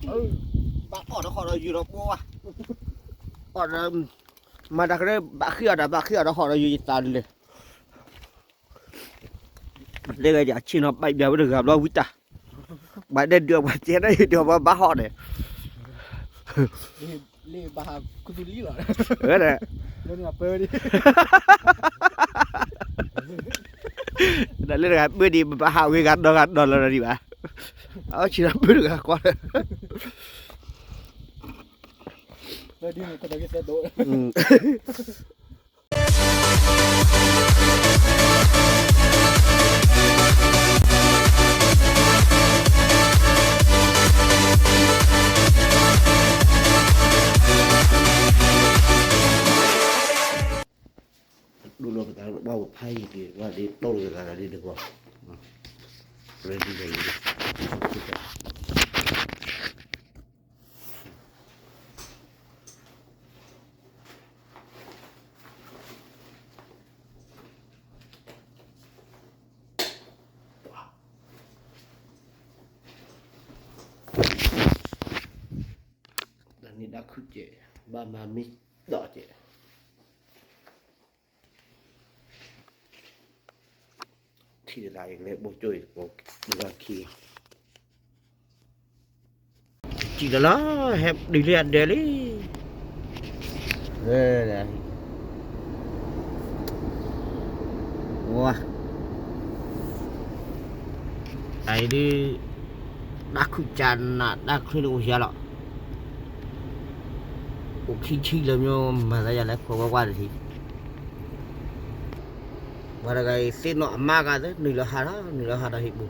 ဘၣ်အီၣ်ဒီးဟီၣ်ဒီးယုာ်ဒီးပှၤဝဲ, အီၣ်ဒီး မၤတၢ်ကရၢ ဘၣ်ဃ့အီၣ်တၢ် ဘၣ်ဃ့အီၣ်ဒီးဟီၣ်ဒီးယုာ်ယသးလၢ လၢဂၤဒ်အဆ့ၣ်နီၤပာ်ဘၣ်ဝဲတဂၤဘျီဝံတၢ်, ဘၣ်ဒဲဒုးအပှၤကဲဒၣ်ယဒုးအပှၤဘၣ်ဟီၣ်န့ၣ်, လၢဘၣ်ဟးခူသူၣ်လံလီၤ, လၢနပၢဒ် ဒ်လၢတဂၤပၢဒ် ဘၣ်ဟးဝဲဂၤဒီဂၤဒီလီၤဒံးဘၣ်, အဆ့ၣ်နီၤပၢတဂၤကွၢ်လၢ ဒိၣ်လီၤပသးဘၣ်ဝဲဖးယံၤက့ၤ ဝဲဒ်တီၢ်လီၤကသးဒ်တကီၢ်, ready လီၤ, တၢ်န့ၣ်ဒၣ်ခုကဲး, ဘၣ်မၤမ့ၢ်ဒီးကဲး, ထံၣ်တဂၤအံၤကလဲၤဘိၣ်ကၠိအံၤ လီၢ်ခံ စံၣ်လီၤလီၤ, ဟဲဒုးလၢအဒၢးလံ, ဝါ, အအံၤဒုး တၢ်ခုၣ်ကၢနး တၢ်ချ့တအိၣ်ယၤလီၤ, အိၣ်ခံဆံလၢမ့ၢ်မၤသးယၤလဲၤခိးဝဲဝါတထံး, ပှၤတဂၤအံၤသ့ၣ်နီၣ်အမါဂၤသ့ နုာ်လီၤဟးထီၣ် နုာ်လီၤဟးထီၣ်ဟံၣ်ပူၤ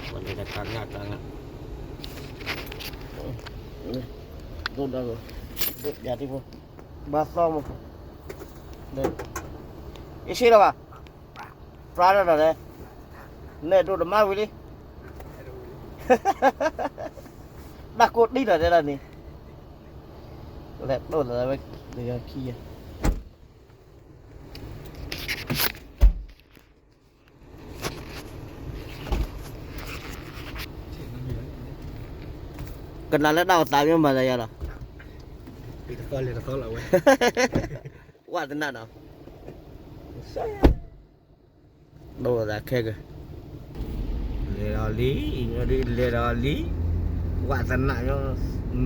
ပှၤလဲၤတၢ်ကါငၣ်ကါငၣ်, ဒိၣ်ဒီး, ဒိၣ်ပျးတံၢ်ဖိ, ဘၣ်သီမး, ယဆ့လီၤဘၣ်, ပြါဒီးဒီးလဲၣ်, နဲၣ်ဒိၣ်တမါဝံၤလံ, တၢ်ကိၢ်တံၢ်ဒီးတဲလီၤန့ၣ်, လဲၤဒိၣ်လီၤဝဲ, လၢခံယၤ ကနၣ်လၢတၢ်အိၣ်သးမ့ၢ်မၤသးယၤလီၤ, ဝဲတသနၢ်နီၤ, ဒိၣ်သးခဲကၢၤ, လဲၤဒီးလံ, လဲၤဒီးလံ, ဝဲတသနၢ်ညီ,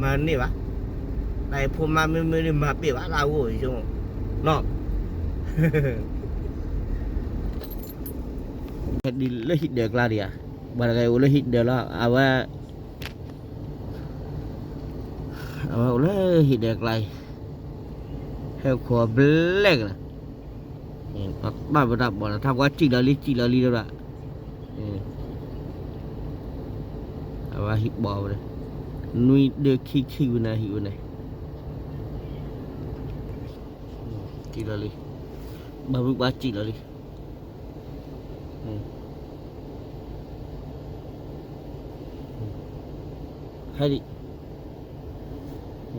မၤန့ၢ်ဘၣ်, တၢ်အံၤဖိမါမ့မ့ၢ်ဒ်မၤပ့ၢ်ဘၣ်လၢအဂီၢ်အံၤ, နီၤ ဒ်လၢဟံၣ်ဒၢးကျါဒံးဧါ, ပှၤတဂၤအံၤအိၣ်လၢဟံၣ်ဒၢးလီၤ, အဝဲ, အဝဲအိၣ်လၢဟံၣ်ဒၢးကျါအံၤ, ဟဲခိးဘျဲၣ်ကလၢာ်, တၢ်ပတၢ်ပီၣ်ဒီး ထါပှၤစံၣ်လီၤလံ စံၣ်လီၤလံဒီး, အဝဲဟံၣ်ပီၣ်ဝဲ, နွံဒၢခံခံဝဲန့ၣ် ဟံၣ်ဝဲန့ၣ် စံၣ်လီၤလံ, ဘၣ်မုၢ်ပှၤစံၣ်လီၤလံ, ဟဲဒံး, တၢ်ကျိဒီးကျါ, ဘၣ်ဒိ, တၢ်အိၣ်သ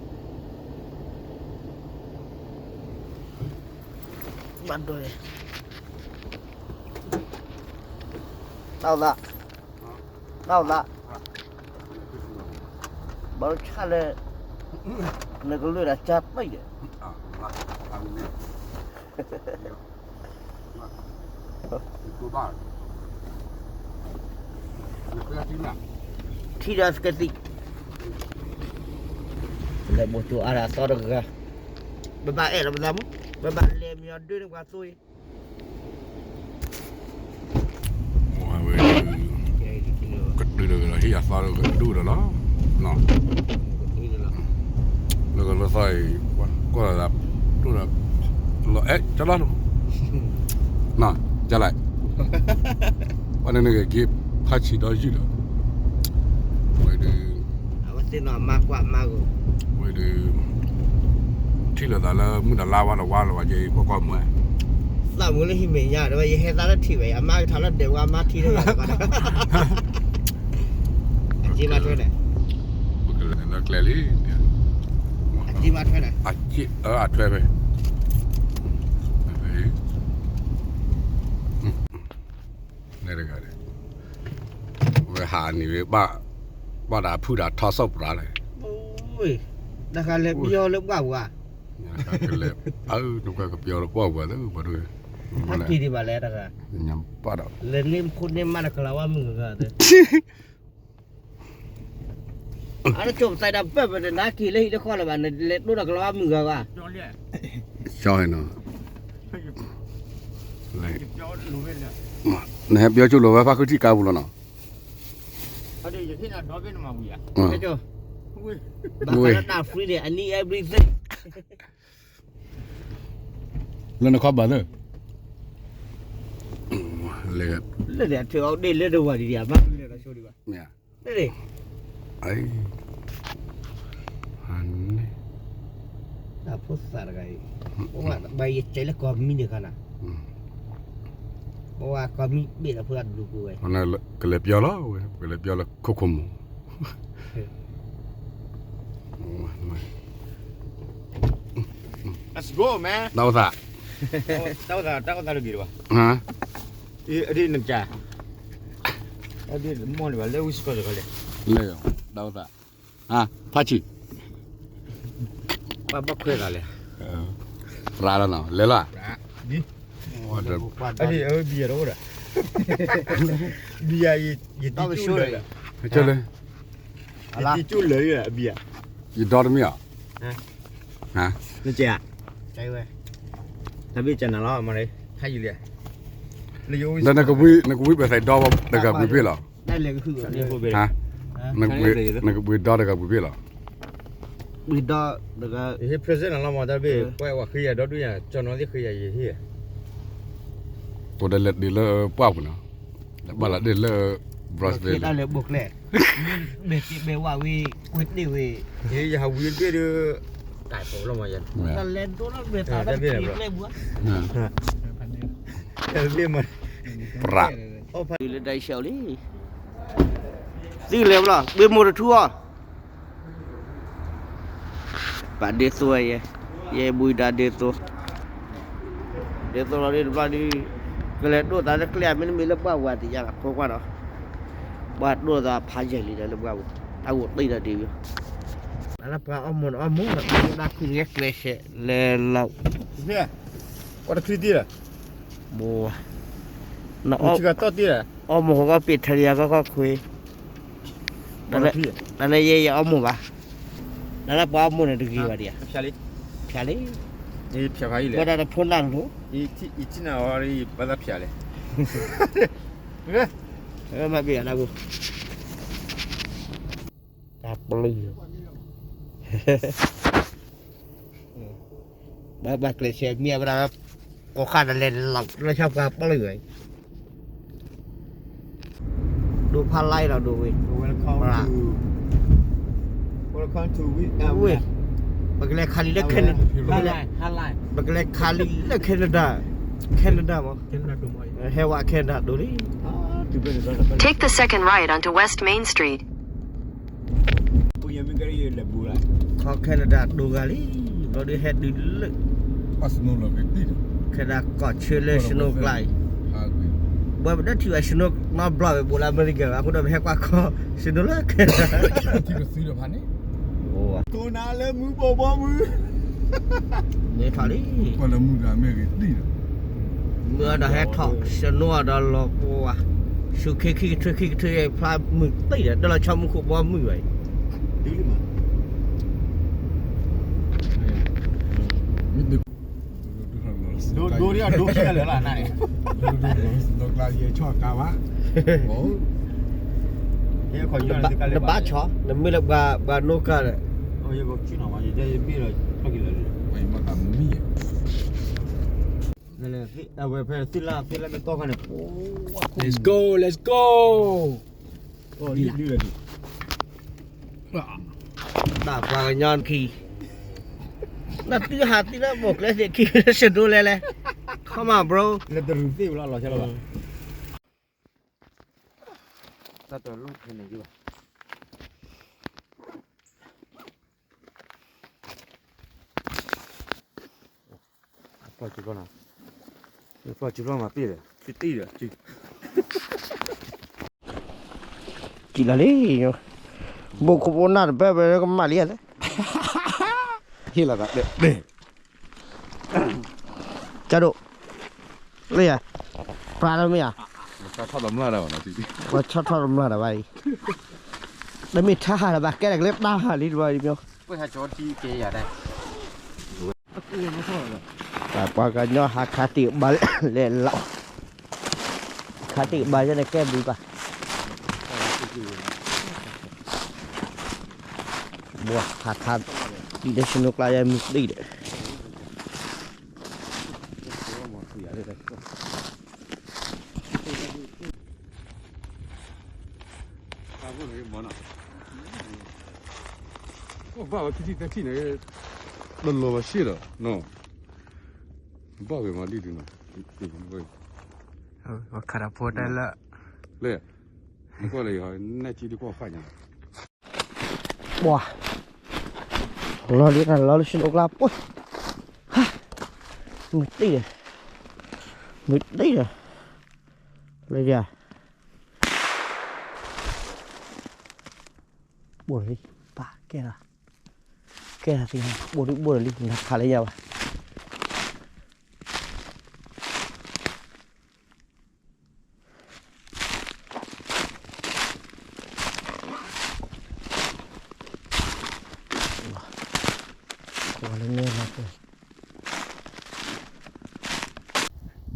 း, တၢ်အိၣ်သး, ဘၣ်ဆၣ်လၢ နကလုၢ်ဒီးကၢ်ပံၣ်ဒီး ထံဒီးစကသံၣ်, လဲၤဘိၣ်ကၠိအါဒီးအသီတဂၤ, ပဘၣ်အဲၣ်လီၤပသးမး, ပဘၣ်လဲၤမံၤအီၤဒၢန့ၣ်ပှၤသိအံၤ ဝဲ, ကတုၤဒီးကဒီး ဟံၣ်အသီဒီးကဒူၣ်ဒီးလီၤ, လၢကလၢသီအံၤ, ကွၢ်လီၤသး, ဒိၣ်ဒီး, လီၤအဲၣ်ကလီၤ, ကလီၤ, ပှၤန့ၣ်နကက့ၤဖးဆံးဒီးယုၢ်ဒီး, ဝဲဒုး, ဝဲဒုး ထံၣ်လိာ်သးလၢမုၢ်တလါဝါတဝါလီၤဝဲက့ၤ ကွၢ်ကွၢ်မး, သးမုာ်လၢဟံၣ်မဲာ်ညါ တဲဝဲ ယဟဲသးလၢထံၣ်ဝဲ အမါကထီၣ်လၢဒဲးဝဲအမါထံလၢယၤတဘၣ်, အက့မးထွဲန့ၣ်, ပကလဲၤလၢကျဲလံ, အက့မးထွဲန့ၣ်, အက့အထွဲဖဲ န့ၣ် ဘၣ်ဒီးဖုၣ်ဒီးထီၣ်စီၣ်ပြးလဲၣ်, တၢ်ဃးလဲၤပယီၤလၢပှၢ်ပူၤဧါ, ကလဲၤ, အၢ နကွၢ်ကပယီၤလၢပှၢ်ပူၤဧါ, အက့ၤဒံးဘၣ်လဲၣ်တၢ်ဃး, လဲၤန့ၢ်ဖိန့ၢ်မါတကလးဝါမုၢ်ဂၤဂၤ, အါတကၠိပသးဒၣ်ပၢၢ်ပတနါက့ၤလၢဟံၣ် တဃီလၢၤဘၣ်, နလဲၤတိၢ်ဒီးကလးဝါမုၢ်ဂၤဂၤ, ကၠီနီၤ, နဟဲပယီၤကၠိလိာ်ဝဲဖါခုထံၣ်ကါပူၤလီၤနီၤ, ဘၣ်ဃးလၢတၢ် free န့ၣ် I need everything, လၢနခီဘၣ်သၢ, လၢန့ၣ်အထုးအီၣ်ဒ့ၣ်လၢတဝၤဒံးဒံး အဘၣ်လဲၤလီၤဆိဒံးဘၣ်, လၢန့ၣ်, တၢ်ဖိသၣ်တဂၤအံၤ, ဘၣ်ယတဲလၢကီၢ်မံန့ၣ်ခါနၤ, ပဝဲကီၢ်မံဘ့ၣ်ဒီးဖိသၣ်တဒူၣ်ပူၤဝဲ, ကလဲၤပယီၤလီၤဝဲ, ကလဲၤပယီၤလၢခိခိၣ်မိၣ် တၢ်အိၣ်သး, တၢ်အိၣ်သးတဂ့ၤတဘၣ်, အဒ့ၣ်နကၢ်, အဒ့ၣ်မီၢ်န့ၣ်ဘၣ်လၢဝံစကီၢ်တခီလဲၣ်, လၢတၢ်အိၣ်သး, ဖါဆံး, ပှၤဘၣ်ခွဲးသးလဲၣ်, ရၤလီၤနီၤ လဲၤလီၤ, ဘံယၤတအိၣ်ဒီး, ဘံယၤ, ယတံၢ်ကၠူၣ်လၢာ်, ယတံၢ်ကၠူၣ်လၢာ်, ယဒီတမ့ၢ်အီၤ, နကဲ, တၢ်ဘ့ၣ်ကနၤလီၤ, နကဝံၣ်ပသးဒီတဂၤပှ့ၤပ့ၢ်လီၤ, နကဘှံးဒီတဂၤပှ့ၤပ့ၢ်လီၤ, ဘှံးဒီတဂၤပှ့ၤပ့ၢ်လီၤ, ဟ့ၣ် present နၤလီၤမး တၢ်ဘ့ၣ် ပှၤဝဲဃ့ယၤဒီဒူၣ်ညါ ကၠီနီၤသ့ၣ်ဃ့ယၤယဟ့ၣ်, အိၣ်ဒၣ်လဲာ်ဒ့လၢပှၢ်ပူၤနီၤ, ဘၣ်လီၤဒ့လၢ Brussels လၢ, ဘဲဝဲ, ယဟးဝံၤတဘ့ၣ်ဒီး, တၢ်လဲၤဒိလၢဘဲသးဘၣ်, တၢ်ဘ့ၣ်မး, လၢဒၢးရှဲလံ, သံလဲၤဘျီ ဘ့ၣ်မိၢ်တထူအီၤ ပာ်ဒ့သိယဲ, ယဲဘှံးဒါဒ့သိ, ဒ့သိလီၤဒ်တဘျီဒ်, ကလဲၤဒိၣ်သးလၢကျဲ မ့တမ့ၢ်လၢပှၢ်ဝၤတယါလီၤ ဖိခွါဒီး, ပှၤဒိၣ်သးဖးယံာ်လံဒီးလၢပှၢ်ဝၤ, တၢ်ဂိၣ်တ့ၢ်ဒီးဒ်ဝံၤ, လၢပှၤအီၣ်မူန့ၣ်အီၣ်မူ, လၢပှၤဒၣ်ခုဂဲၤကျဲးစဲးလဲၤလီၤ, ကွၢ်တချံတ့ၢ်လီၤ, ဘိ, နအီၣ်မူဃီကီၢ်ပ့းထီယၤကီၢ်ကီၢ်ခွ့, တၢ်န့ၣ်ယဲယအီၣ်မူဘၣ်, နလၢပှၤအီၣ်မူန့ၣ်တဂ့ၤဘၣ်ဒံးဧါ, ဖျါလံ, ဝဲဒၣ်တဖိနၢ်တလိၤ, ယထံၣ်နၤအီၤဘၣ်သးဖျါလဲၣ်, မ့ၢ်ဘ့ၣ်အဒၣ်ဘိ, တၢ်ပျုၢ် ဘၣ်ဘၣ်ကျဲးစၢးမ့ၢ်ဝဲဒၣ်, ကိးခါတလဲၤလီၤလၢဆၣ်ပှၤပျုၢ်ဝဲ, ဒိဖးလါလီၤဒိဝ့ၢ်, ဝ့ၢ်, ပကလဲၤခးလံလၢ Canada, ပကလဲၤခးလံလၢ Canada, Canada မး, ဟဲဝဲ Canada ဒိလံ, Take the second right onto West Main Street. ခီ Canada ဒိဂၤလံ, ဘျီဒုးဟဲဒုးလၢ Canada ကီၢ်ဆၢလၢ snow ကျါအံၤ, ဘၣ်ပဒၣ်ထံၣ်ဘၣ် snow နီတဘျီဝဲ ဘူးလၢအမဲရကၤ အဃိဒီးပဟဲကွၢ်ခီ snow လၢ Canada, ကိးနၤလၢမုၢ်ဘီဘီမုၢ်, မ့ၢ်ထီၣ်လံ, မုၢ်ဒီးဟဲထီၣ် snow ဒီးလီၤပှီၤ, ဆူခံခံကထၢခံကထၢ ဖျါမုၢ်တံၢ်ဒီး တၢ်လီၤဆီမုၢ်ခိၣ်ဘီမုၢ်ဝဲအံၤ, ဒိဒိဒိဒိဒိလၢ်လၢ်န့ၣ်, နဘၣ်ဆီ နမ့ၢ်လၢပှၤနိကါဒီး, အဝဲဖဲသ့ၣ်လၢသ့ၣ်လၢမ့ၢ်တီခါန့ၣ်, let's go, let's go, တၢ်ပှၤကညီခံ, နသုဟးသံလၢမိၢ်ကျဲသ့ၣ်ခံ snow လဲၣ်လဲၣ်, come on bro, လၢတရူးသ့ၣ်ဝဲလီၤလီၤဆဲလီၤဘၣ်, တၢ်တရူးဖဲန့ၣ်ယဘၣ် ပှၤကဘၣ်နၤ, ပှၤကဘၣ်မၤပ့ၢ်ဒီး, ပ့ၢ်တံၢ်ဒီး, က့ၤ, က့ၤ, စံးလီၤလံ, ဘိၣ်ခိၣ်ဘိၣ်နၢ်တပၢၢ်ပၢၢ်ကမၣ်လံဧါ, ဟ့ၣ်လီၤသး, ကၢ်ဒိၣ်, လၢယၤ, ပှၤလၢမ့ၢ်ဧါ, ပှၤဆီၣ်ထီၣ်တမျၢ်တၢ်ဘၣ်အံၤ, တမ့ၢ်ထါဟးလၢၤဘၣ် ကဲဒၣ်ကလၢတၢ်ဟးလံတဘျီအံၤ, ပှၤကညီဟးခးသ့ၣ်ဘါလဲၤလီၤ, ခးသ့ၣ်ဘါယဲန့ၣ်ကဲဘျုးဘၣ်, ဘှီဟးခး, ဒ်လၢဆ့နိကျါယဲမုၢ်တံၢ်ဒီး ဘၣ်ဝဲခံထံၣ်သၢထံၣ်န့ၣ်, လီၤလီၤဘၣ်ရှ့ဒီး, ဘၣ်ဝဲမၤဒ်ဒုးနီၤ, ခးတၢ်ဖိတၢ်လၢ, လၢ, နကွၢ်လၢယၤ, နဲၣ်ကံဒုကွၢ်ဖးညါ, ပှၤ, လီၤလံ လီၤလၢဆ့နိကျါပှၢ်, မုၢ်တံၢ်ဒီး, မုၢ်တံၢ်ဒီး, လၢယၤ ဘိၣ်လံ, ပၢ်ကဲလီၤ, ကဲလီၤသ့, ဘိၣ်ဒုဘိၣ်ဒီးလံ နခးလၢယၤဘၣ်,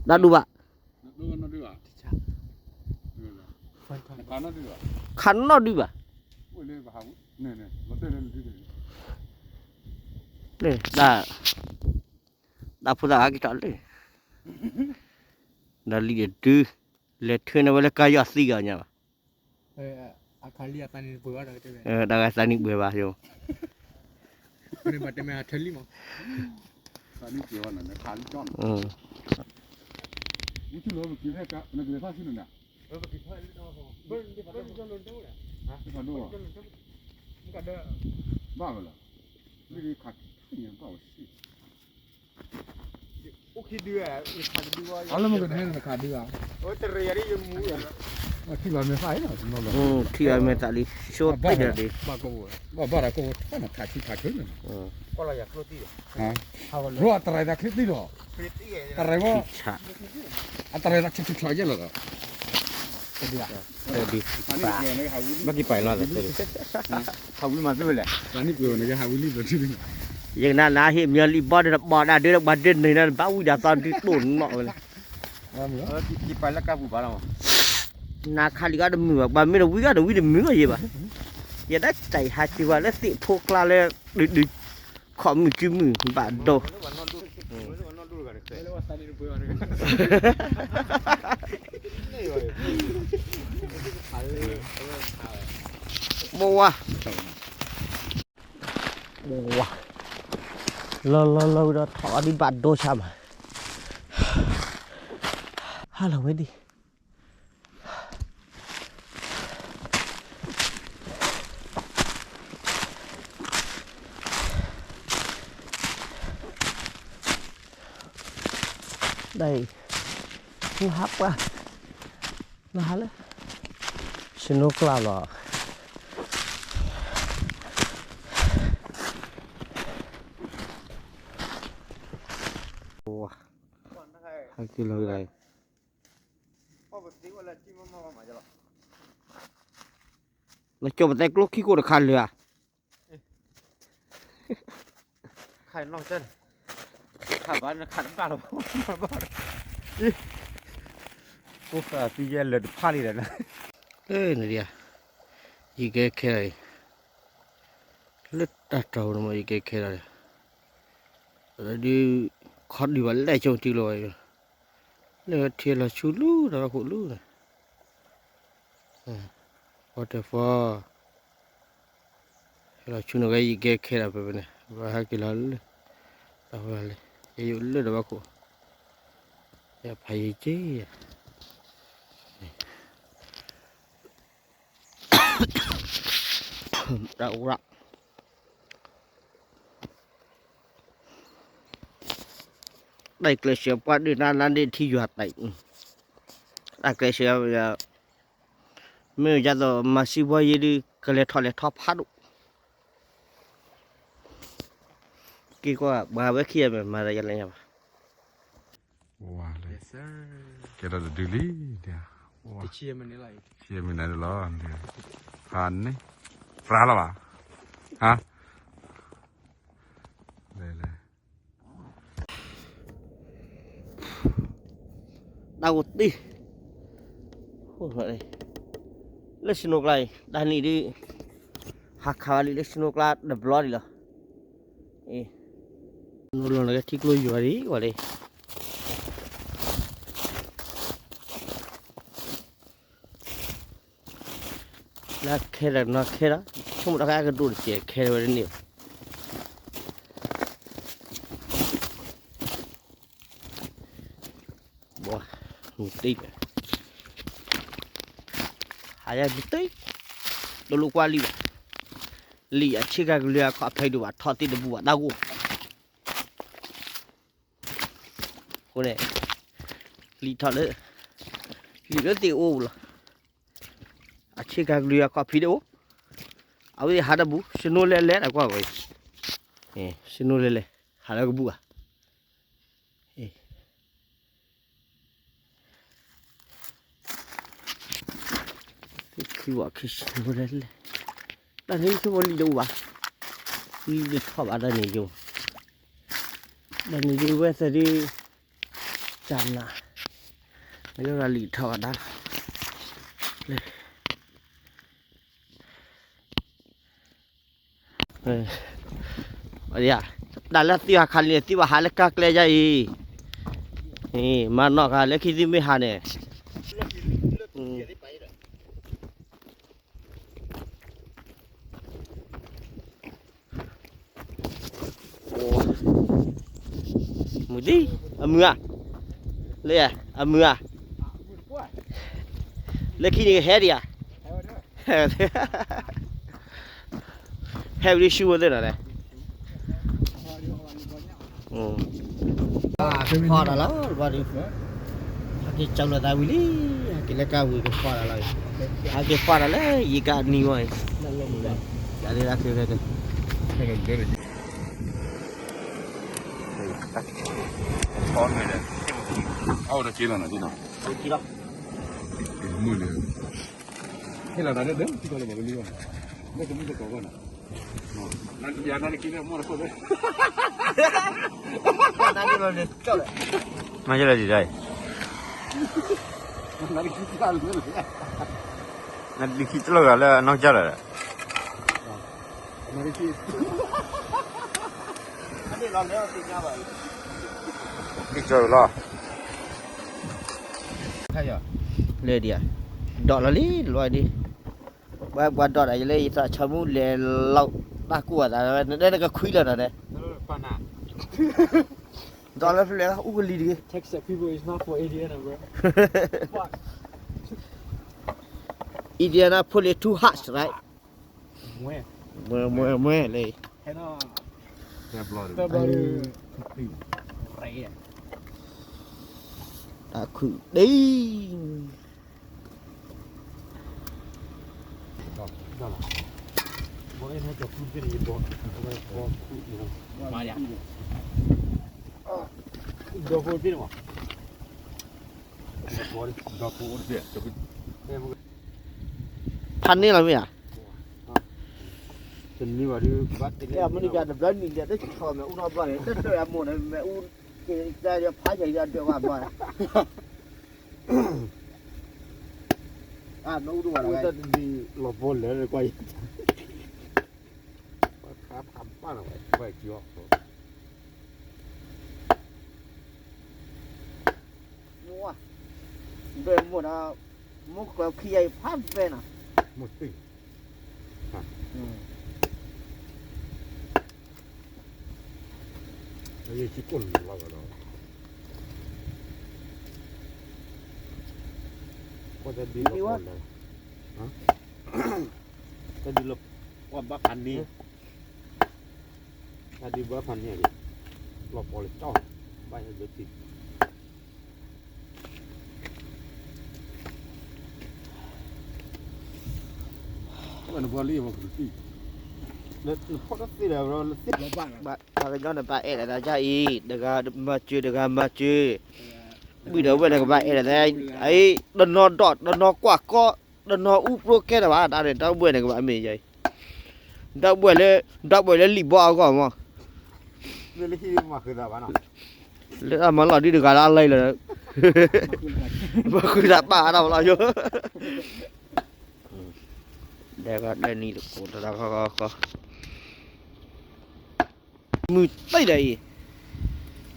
တၢ်ဒူဘၣ်, ခးနီၣ်ဒုဘၣ်, တၢ်ဖိသၣ်အါက့ၤထီၣ်လၢ, ဒီးလံာ်တဒု, လဲၤထၢန့ၢ်ဝဲလၢကါယီၢ်သံဂၤညါဘၣ်, တၢ်ဂၤသးနံၣ်ပှဲၤဘၣ်ယိၣ်, ဘၣ်လီၤ, အလၢမ့ၢ်ကနဟဲနခးဒုဧါ, ထံၣ်လီၤမ့ၢ်သးအံၤလီၤ, ထံၣ်လီၤမ့ၢ်သးလံ ဆိတ့ၢ်ဒီးဒံး, ဘၣ်ဘၣ်ဒီးကအိၣ်ထီၣ်နခးဆံခးချုးန့ၣ်, ဘျီအတရံးသးချ့သံလီၤ, တရံးဝဲ, အတရံးသးဆံဆံဆံယဲၢ်လီၤဒီး ဒံး, ဘၣ်က့ၤပာ်လီၤသး, ဟးဝံၤမၤသ့ဝဲလဲၣ်, ယကနၣ်နၤဟ့ၣ်မၠီလံဘီဒီးတဘီၣ်ဒၣ်ဒုးဒီးပှၤဒုးန့ၣ်ဒီး ဘၣ်ဝံၤဒီးသီဒုးတိၢ်နီၣ်ဝဲလဲၣ်, နခးလံာ်ဂီၢ်တမုာ်ဘၣ် ပှၤမ့ၢ်တဝံဂီၢ်တဝံတမုာ်ဂီၢ်ယဲဘၣ်, ယဲဒၣ်တၢ်ဟးက့ၤဝဲလၢသ့ၣ်ဖိကျါလၢ ဒုးဒုး ခီၣ်မုၢ်စုမုၢ်ဘၣ်ဒိ မိၢ်ဝါ, မိၢ်ဝါ, လီၤလီၤလီၤဝံၤဒီးထီၣ်အီၤဒံးဘၣ်ဒိဆါမး, ဟါလီၤဝဲဒံး ဒ်အံၤ, နဟးပှၢ်, နဟးလၢ ဆ့နိကျါလီၤ, ဟဲက့ၤလီၤ, နကၠီပသဲကျိခံကိးတခါလၢာ်ဧါ, ခါဘၣ်နခါတဘၣ်လီၤ, အိၣ်သးသံယဲလၢာ်တဖၣ်လံဒီး, နဒံးဧါ, ယကဲခဲအံၤ, လၢတၢ်တီၤန့ၣ်မ့ၢ် ယကဲခဲဒီး, ဒုး, ခီဒုးဘၣ်လဲၣ်ကၠိထံလီၤ, လၢထံလီၤဆူလူၤဒီးဘၣ်ခိၣ်လူၤန့ၣ် waterfall, ဟဲလီၤဆူန့ၣ်ဝဲ ယကဲခဲဒီးဖဲဖဲန့ၣ် ဘၣ်ဟဲက့ၤလီၤလၢ တၢ်ဖဲလၢ ယယိာ်လၢဒီးဘၣ်ခိၣ် ယဖးယံၤက့ၤ တၢ်အိၣ်ရၣ် တၢ်ကျဲးစၢးပှၢ်ဒုးနၤနၤဒ့ထံယွၤတၢ်, တၢ်ကျဲးစၢး ယၤ, မ့ၢ်ယသိးမၤစံဘီယ့ဒုး ကလဲၤထီၣ်လဲၤထီဖးဒိၣ်, က့ၤကွၢ် ပှၤဝဲခံဂၤမ့ၢ်မၤတၢ်ယလဲၣ်ညါဘၣ်, ဝါလဲၣ်, ကဲထီၣ်တဒုလံ, ဆံမံၤနၤလီၤ, ဖးန့ၣ်, ပြၤလီၤဘၣ်, ဟါ, လဲၤလဲၤ တၢ်ဂိၢ်သ့, လၢစနိကျါအံၤ တၢ်နံၣ်ဒုး ဟးခးဝဲလံလၢစနိကျါတဘျီဒံးလီၤ, နီၤလီၤနကထံကျိယွၤဒံးဝဲလံ, လၢခဲဒီးနီၤခဲဒီး ဆိကမိၣ်တၢ်ခါအကဒိၣ်တစဲးခဲဝဲတန့ၢ်ဘၣ်. ဘီ, မုၢ်တ့ၢ်, ဟးယၤမုၢ်တ့ၢ်, တလိၣ်ကွၢ်လံဘၣ်, လံာ်အဆ့ကၤကလုာ်အခီၣ်ဖံးဒိၣ်ဘၣ် ထီၣ်သ့ၣ်တဘူၣ်ဘၣ်တၢ်ဂိၢ်, အဃိန့ၣ် လံာ်ထီၣ်လၢ လံာ်လၢသ့ၣ်အိၣ်လီၤ, အဆ့ကၤကလုာ်အခီၣ်ဖံးဒိၣ်, အဝဲသ့ၣ်ဟးတဘူၣ် စနိလဲၤလဲၤတၢ်ကွၢ်ဝဲအံၤ, စနိလဲၤလဲၤ ဟးလၢကဘူၣ်ဘၣ်. ခံဝဲခံဆံလဲၣ်, တၢ်န့ၣ်ဆိကမိၣ်လံာ်တအိၣ်ဘၣ်, လံာ်တထီၣ်ဘၣ်တၢ်န့ၣ်ယိ, တၢ်န့ၣ်ဒုးဝဲသ့ၣ်ဒုး, ကနၤ, မ့ၢ်လၢလံာ်ထီၣ်ဘၣ်တၢ်လီၤ. တၢ်လၢသုဟးခးလံန့ၣ် သုဘၣ်ဟးလၢကါကျဲယါအံၤ, မၤနီၣ်ဃာ်လၢခံသုမ့ၢ်ဟးန့ၣ်, မုၢ်ဒံ, အမုၢ်ဧါ, လၢ အမုၢ်ဧါ, လၢခံန့ၣ်ကဟဲဒံးဧါ, ဟဲဝံၤဒ်ဆူဝဲသ့ၣ်နီၤလဲၣ်, ဖီၣ်တၢ်လီၤ, ဟဲက့ၤကၠီလီၤသးဝံၤလံ, ဟဲက့ၤလၢကါဝံၤကဖီၣ်တၢ်လီၤ, ဟဲက့ၤဖီၣ်တၢ်လၢယံၤကါနံၤဝဲအံၤ, ယၤဒ်လၢခံ, အအိၣ်တက့လီၤနီၤ, မုၢ်လၢ ဟဲလီၤတၢ်ဒၢဒၢ ထံကီၢ်လၢဘၣ်ကလံၤဘၣ်, လၢကမုၢ်တကိးဘၣ်နီၤ, ယၤနၤတက့လၢမိၢ်တခိၣ်လၢ မၤယလဲၣ်ဒံးဒၣ်အံၤ, နဒုးခံတလိၣ်ဂၤလၢအနီၢ်ကစၢ်လီၤဒီး, ကၠီလီၤ, လၢဒံးဧါ, ဒိးလီၤလံ လွဲဒံး, ပှၤဒိးတၢ်ယလၢယသးဆီမူလဲၤလီၤတၢ်ကူၣ်အသး, နကခွံလီၤနီၤန့ၣ်, ဒိးလၢဖျၢၣ်အူကလံၤတဂ့ၤ, Indianapolis, too hot, right? မွဲမွဲမွဲလဲၣ်, တၢ်ခုၣ်ဒံး ဖးန့ၢ်လီၤမ့ၢ်ဧါ, တနံၤဘၣ်ဒုး, မ့ၢ်တဘျီနံၤဒီး တဆီၣ်မဲာ်အူထီၣ်ဘျီန့ၣ် တဒၢအမိၢ်န့ၣ် မဲာ်အူ, က့ၤတၢ်ဒီးဖးယံၤဒီးဒၢးဘၣ်ဘျီ, အမ့ၣ်အူတဝဲ, တၢ်တဒုးလီၤဘီလဲၣ်ကွၢ်အံၤ, ပှၤခါဖးဘၣ်နီၤ, ပှၤကၠီ မိၢ်, ဒွဲၣ်မိၢ်ဒီး, မိၢ်ကျၢၤခံဂၤအံၤဖးဘဲနီၤ, မိၢ်သ့ၣ်, ယကိၢ်လီၤဒီး, ကွၢ်တဒုးလီၤ, တဒုးလီၤ, ကွၢ်ဘၣ်ဖးန့ၢ် တၢ်ဒုးဘၣ်ဖးန့ၢ်, လီၤပီၤလၢကၠီ, ဘၣ်ဟဲဒၢးတံၢ်, တၢ်ဒုးလီၤပီၤလၢ, နဘီလံ နဖီၣ်တသ့လၢၤဘီလၢသ့ၣ်လီၤဘၣ် ပှၤကညီန့ၣ် ဘၣ်အဲၣ်ဒိးတၢ်ယါအံၤ တဂၤမၤစၢၤ တဂၤမၤစၢၤ, ဘုၣ်ဒီးဝဲၢ်န့ၣ် ကဘၣ်အဲၣ်ဒိးတၢ်အံၤ တနီၤဒီး တနီၤကွၢ်ကီ တနီၤအူပြိကဲထီၣ်ဘၣ် တၢ်န့ၣ် ဒီပုၢ်ဝဲၢ်န့ၣ် ကဘၣ်မ့ၢ်ယါအံၤ ဒီပုၢ်ဝဲၢ်လၢ ဒီပုၢ်ဝဲၢ်လၢလံာ်ဘီအဂီၢ်မး လၢလၢဟံၣ်မၤဃုာ်သးဘၣ်နီၤ လၢအမၤလီၤဒုတဂၤလၢအလၢလီၤ မၤဃုာ်သးပာ်အါထီၣ်လီၤယိ ဒဲကီဒဲနံၤတကိးတရၢဃီဃီဃီ မုၢ်တံၢ်ဒီးအံၤ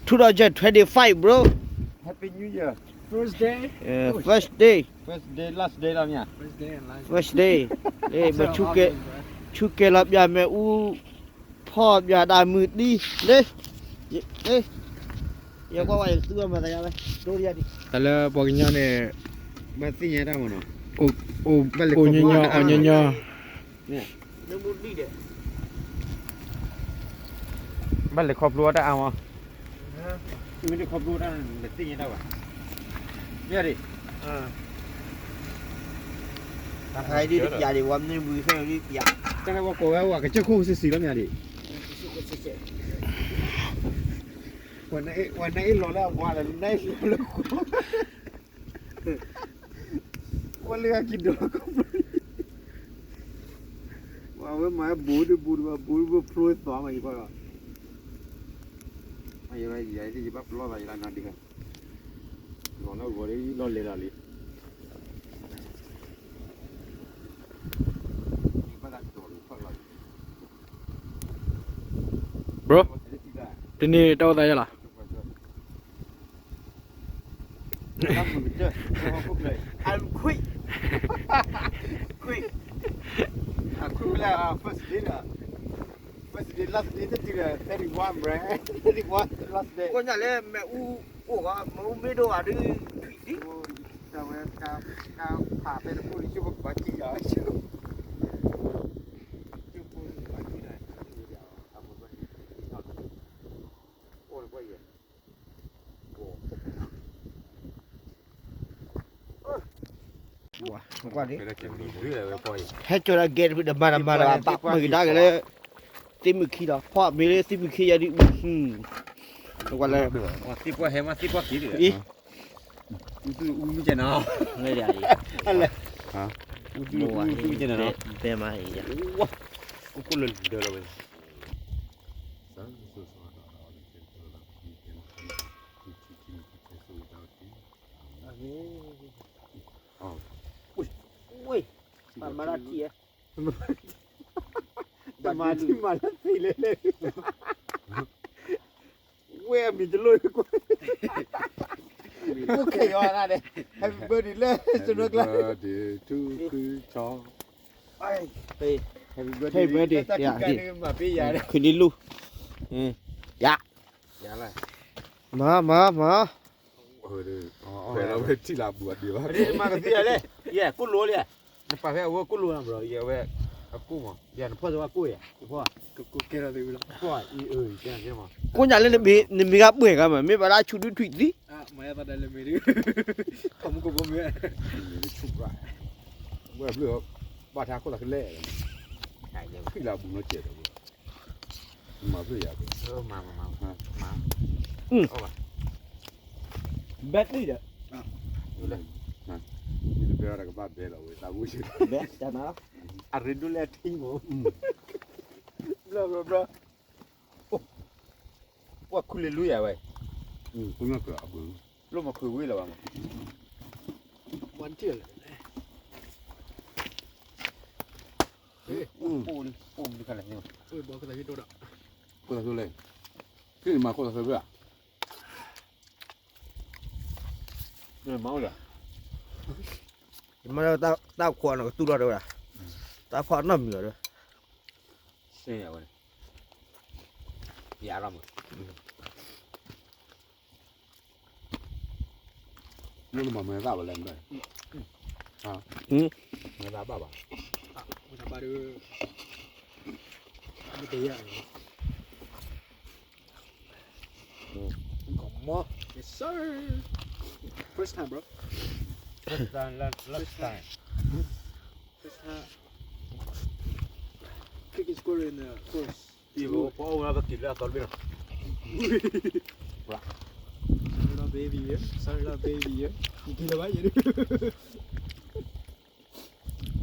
two thousand twenty-five, bro. Happy New Year. First day. Yeah, first day. First day, last day လီၤမ့ၢ်ဧါ First day and last day. First day. မ့ၢ်ဆူကဲ ဆူကဲလီၤပၠးမ့ၣ်အူ ဖီၣ်ပၠးဒၣ်မုၢ်တံၢ် လၢ ယကွၢ်ဝဲယသူအမၤသးယါဝဲ ဒိယါဒံး တၢ်လၢပှၤကညီန့ၣ် ဘၣ်သ့ၣ်ညါတၢ်မနီၤ အိၣ်ညီညီ အီၣ်ညီညီ ဘၣ်လဲၤခီဖျိတၢ်အါမး မ့ၢ်တခီဖျိတၢ် လဲၤသ့ၣ်ညါတၢ်ဘၣ် မ့ၢ်ဒံး တၢ်ဟဲဒ်ပျးဒံး ဝဲမ့ၢ်ဝံၤဖဲဒ်ပျး တၢ်ဟဲဝဲကိးဝဲဝဲကစၢၢ်ခိၣ်စံးစံးလီၤမ့ၢ်ဒံး ဝဲနအ့ၣ်လီၤလၢအဝါလၢ နအ့ၣ်လီၤလၢ ဝဲလၢအကံဒိး ဝဲမၤဘူးဒံးဘူးဒံးဘၣ်ဘူးဒံးဖျိသးမးယကွၢ်လီၤ ယဘၣ်ပလီၢ်သးယလၢနၤဒံး လီၤလၢဂီၤလၢလီၢ်လဲၤလီၤလံ bro တနံၤတၢ်အိၣ်သးယါလီၤ I'm quick. Quick. အခုလၢ first day လီၤ first day last day တတုၤလၢ thirty one ဘြဲ thirty one last day ကိးညါလၢမ့ၣ်အူအိၣ်ဂီၤ မ့ၣ်အူမ့ၢ်ဒိၣ်ဂၤဒုး ထွံၣ်သံ တဝဲတၢ်ဖးဖဲတခိၣ်လံ ကၠိပကဘၣ်ကံၣ်ယၤ ကၠိပကဘၣ်ကံၣ်ယၤ အိၣ်လၢပှဲၤယဲ ဟဲကၠီၤဒၣ်ကဲတဖုတမၤတမၤဒီး ပာ်မုာ်ကဒါက့ၤလၢ သ့ၣ်မုၢ်ခံဒီး ဖီၣ်မ့ၢ်လၢသ့ၣ်မုၢ်ခံယါဒ် ကွၢ်လၢ သ့ၣ်ပှၢ်ဟဲမၤသ့ၣ်ပှၢ်က့ၤတဂၤ အူသူအူမ့ၢ်ကဲနီၤ အူသူအူမ့ၢ်ကဲနီၤ ဘဲမၤအံၤ ကိၣ်ကိၣ်လၢလၢလီၤဝဲ ဝ့ၢ် ပမၤတၢ်ထံၣ်ဧါ တမၤထံၣ်မၤလၢသ့ၣ်လဲၣ်လဲၣ် ဝဲအမံၤတလိၣ်ကွၢ် အိၣ်ခဲအီၤနၤန့ၣ် Happy birthday လၢ Happy birthday to ဃုဆီ Happy birthday တၢ်ခံကါဒုးမၤပ့ယၤ ခုဒံလူ ယၤ ယၤလၢ မၤ မၤ မၤ ဝဲလီၤဝဲထံၣ်လၢအဘူးအဒံးဘၣ် မၤကသံယၤလဲၣ် ယဲၢ်ကိၣ်လိလံ နပာ်ဖဲအဝဲကိၣ်လိနၤ bro ယဲၢ်ဝဲ အကိၣ်မး ယဲၢ်နဖီၣ်စၢၤဝဲကိၣ်ယဲၢ် နဖီၣ် ကဲထီၣ်သ့ဝံၤလီၤ ဖီၣ်အံၤအၢ ယကဲနကဲမး ကိၣ်ညါလၢနမ့ၢ် နမ့ၢ်ဂၤပှဲၤဂၤမး မ့ၢ်ဘၣ်ဒၣ်ဆူၣ်ဒုထွံၣ်သံ မၤယသးဒ်လဲၣ်မ့ၢ်ဒုး ခီမူကဘိမ့ၢ် မ့ၢ်ဆူၣ်ပြၢ် ဝဲဘျုး ဘၣ်ထါခိၣ်သးကလဲၣ် ဖံၣ်လၢအဘူးနီတစဲးဒီး မၤဘျုးယၤ မၤ မၤ မၤ ဘဲတံၢ်ဒီး မ့ၢ်တဘဲဒီးကဘၣ်ဘဲလီၤဝဲ သးဝူၣ်ဆ့ ဘဲတနၤ အရ့ဒိၣ်လၢအထံမး ဘျီဘျီဘျီ ပှၤခူလ့လူယၤဝဲ လိၣ်မၤခူဝံၤလၢၤဘၣ်မး ဝါတံၢ်လၢ ပိၢ်ပိၢ်မနုၤခါလဲၣ်န့ၣ် ပိၢ်ဘီကသးဟ့ၣ်ဒိၣ်ဒီး ခိၣ်သးသိလ့ၣ် ဖံၣ်န့ၣ်မၤခိၣ်သးသိဘၣ် မၤအိၣ်လၢ မ့ၢ်တၢ်ခွီၣ်နီၤကတူၢ်လီၤတဲဝဲဒၣ် တၢ်ခွီၣ်နီတမံၤလီၤဒီး စ့ၢ်ဝဲ ယၤလီၤမး မ့ၢ်နမၤမ့ၢ်သၣ်ဘၣ်လဲၣ်မ့ၢ် မ့ၢ်သၣ်ဘၣ်ဘၣ် မ့ၢ်တယၤ Come on. Yes, sir. First time, bro. First time, last, last time. First time. Biggest squirrel in the forest. ပအိၣ်ဝဲပက့ၤလၢအသီတဘ့ၣ်လီၤ. Sorry, not baby, yeah. Sorry, not baby, yeah. ယက့ၤလီၤဘၣ်ယဲ.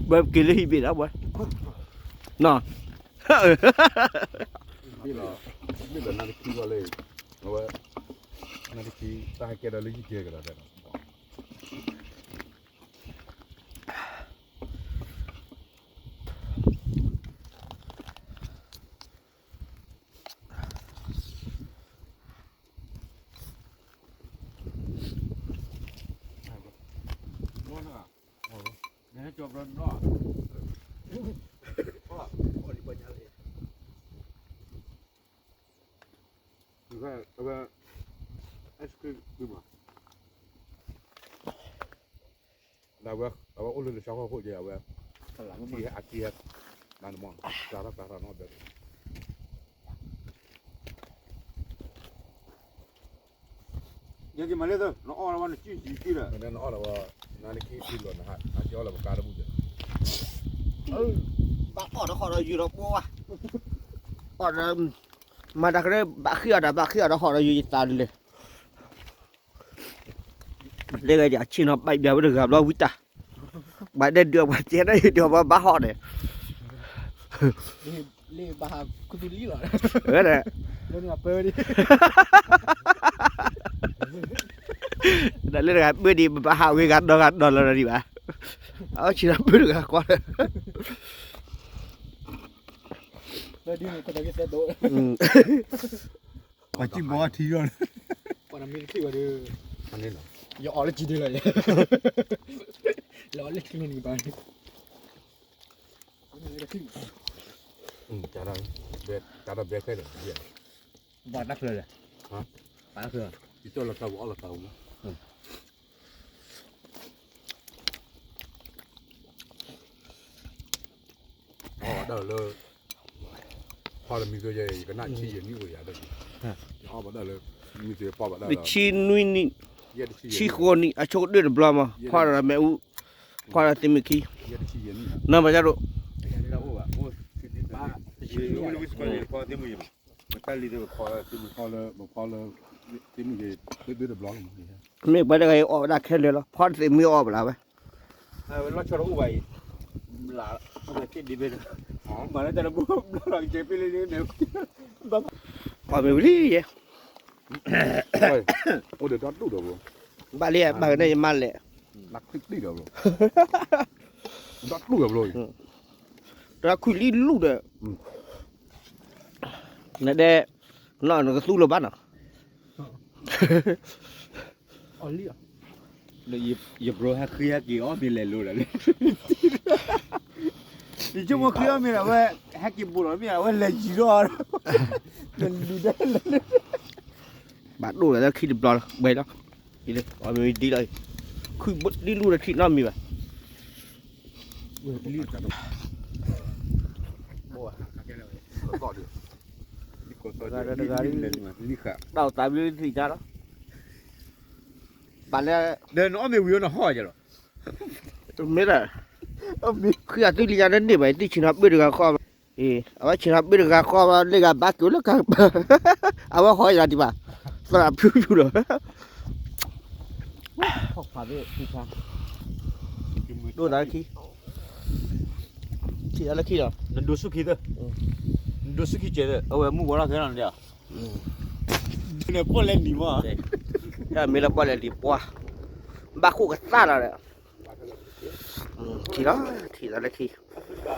ဘၣ်က့ၤလၢဟံၣ်ဘ့ၣ်ဒၣ်ဘၣ်. နီၤ. ဘ့ၣ်လီၤ, ဘ့ၣ်လီၤနါတခံဘၣ်လၢ, အဝဲ, နါတခံ, တၢ်ဟဲကဲဒီးလၢယံၤကဲကဒီးတဲနီၤ. အဝဲ, အဝဲအိၣ်လၢတၢ်ဃီခိၣ်ကဲ အဝဲ, အထံဟဲ, အထံဟဲ, မၤနမီၢ်, ကျါထီၣ်ကျါထီၣ်နီၣ်ဘဲ ယက့ၤမၤလၢသၢ, နအီၣ်လၢဝဲနစုစံးကံဒီး, နအီၣ်လၢဝဲ, နါတခံဖံလီၤနဟး, အက့ၤအီၣ်လၢပကါတဘူၣ်ဒီး, ဘၣ်အီၣ်ဒီးဟီၣ်ဒီးယုာ်ဒီးပှၤ, အီၣ်ဒီး, မၤတၢ်ကရၢ ဘၣ်ဃ့အီၣ်ဒီး ဘၣ်ဃ့အီၣ်ဒီးဟီၣ်ဒီးယုာ်ယသးလၢ တဲဂၤဒ်အဆ့ၣ်နီၤဘၣ်ဘၣ်ဝဲတဂၤဘျီဝံတၢ်, ဘၣ်ဒဲဒုးအပှၤတဲဒၣ်ယဒုးအပှၤဘၣ်ဟီၣ်န့ၣ်, လၢဘၣ်ဟးခူသူၣ်လံလီၤ, ဝဲဒၣ်, လၢနဂၤပၢဒံး, လၢနဂၤပၢဒံးဘၣ်ဟးဝဲဂၤဒီဂၤဒီလီၤဒံးဘၣ်, အဆ့ၣ်နီၤပၢတဂၤဃီလၢ ပှၤစံၣ်ဘီထံ, ပှၤမ့ၢ်တထံၣ်ဝဲဒီး, ယအီၣ်လၢကံဒုလီၤ, လၢအီၣ်လၢထံမနုၤဘၣ်, တၢ်ဒီးဘဲခဲလၢာ်, ဘၣ်တၢ်ချၢလဲၣ်, တၢ်ချၢ, ယကၠီလီၤသးပူၤအီၣ်လီၤသးပူၤမး အီၣ်ဘၣ်ဒၣ်လၢ, ဖီလၢမံၤသိယဲ ယကနၣ်ဆံယဲနံၣ်အိၣ်ယၤဒီး, ယအီၣ်ဘၣ်ဒၣ်လၢ, မံၤသိဖီဘၣ်ဒၣ်လၢ, ဆံနွံနံၣ်, ဆံဃိးနံၣ် အဆိကတၢၢ်တဘျီမး ဖီဒီးမ့ၣ်အူ, ဖီဒီးသ့ၣ်မုၢ်ခံ, နမၤဒ်သိး, မ့ၢ်ပှၤတဂၤအံၤအီၣ်ဝဲဒၣ်ခဲလၢာ်လီၤ, ဖီတသ့ၣ်မုၢ်အီၣ်ဘၣ်လၢဝဲ, လီၤဆီတအိၣ်ဘၣ်အံၤ, မၤလၢတၢ်တဘူၣ်ဘျီလီၤကဲဖဲလၢန့ၣ်, အီၣ်မ့ၢ်ဝံၤလံယဲ, အိၣ်ဒီးဒီဒူၣ်ဒီးဘိ, ဘၣ်လံဘၣ်ကန့ၣ်ယမါလဲၣ်, ဒီဒူၣ်ဒီးဘိ, ဒီခွံလံလူၢ်ဒီး, နဒဲ, နီၢ်နကသူလိာ်ဘၣ်နီၤ ယဘျီဟဲဃ့ဟဲက့ၤအီၣ်မ့ၤလဲၤလိၤဒီး, ယဆိကမိၣ်ဃ့အီၣ်မ့ၤဒီးဝဲ, ဟဲက့ၤဘူးလီၤမ့ၢ်အဝဲလဲၤယံၤထီၣ်, ဘၣ်ဒိၣ်ဒီးလၢခံတဘျီလီၤ ဝဲလီၤ, အီၣ်မ့ၤဒ်လီၤ, ခွံဒ်လူၢ်ဒီးထံၣ်နီတမံၤဘၣ်, တဂၤဒီးတဂၤ, တၢ်အိၣ်သးဘျုးသ့ၣ်ညါလီၤ, ဘၣ်လၢ, ဒီးနအီၣ်မ့ၤဝံၤအီၤနဟီၣ်ယလီၤ, မ့ၢ်ဒီး, ဃုအသုလံညါတန့ၢ်ဘၣ် သုဆ့ၣ်နီၤပၢၢ်တဂၤဃီ, အဝဲဆ့ၣ်နီၤပၢၢ်တဂၤဃီ လၢဂၤဘၣ်က့ၤလၢက, အဝဲဟီၣ်ယၤဒံးဘၣ်, သရၣ်ဖျူဖျူလီၤ, ဒိၣ်သးလၢခံ, ထံၣ်သးလၢခံလီၤ, နဒိးဆူၣ်ခံသၢ, နဒိးဆူၣ်ခံကဲသၢ အဝဲမုၢ်ဝါထီၣ်ခဲလီၤန့ၣ်, နပီၣ်လဲၣ်လံၤမး, တၢ်မ့ၢ်လၢပီၣ်လဲၣ်လံၤပှၤ, ဘၣ်ဃိၣ်ကသၣ်လီၤဒီး, ထံၣ်လီၤ, ထံၣ်သးလၢခံ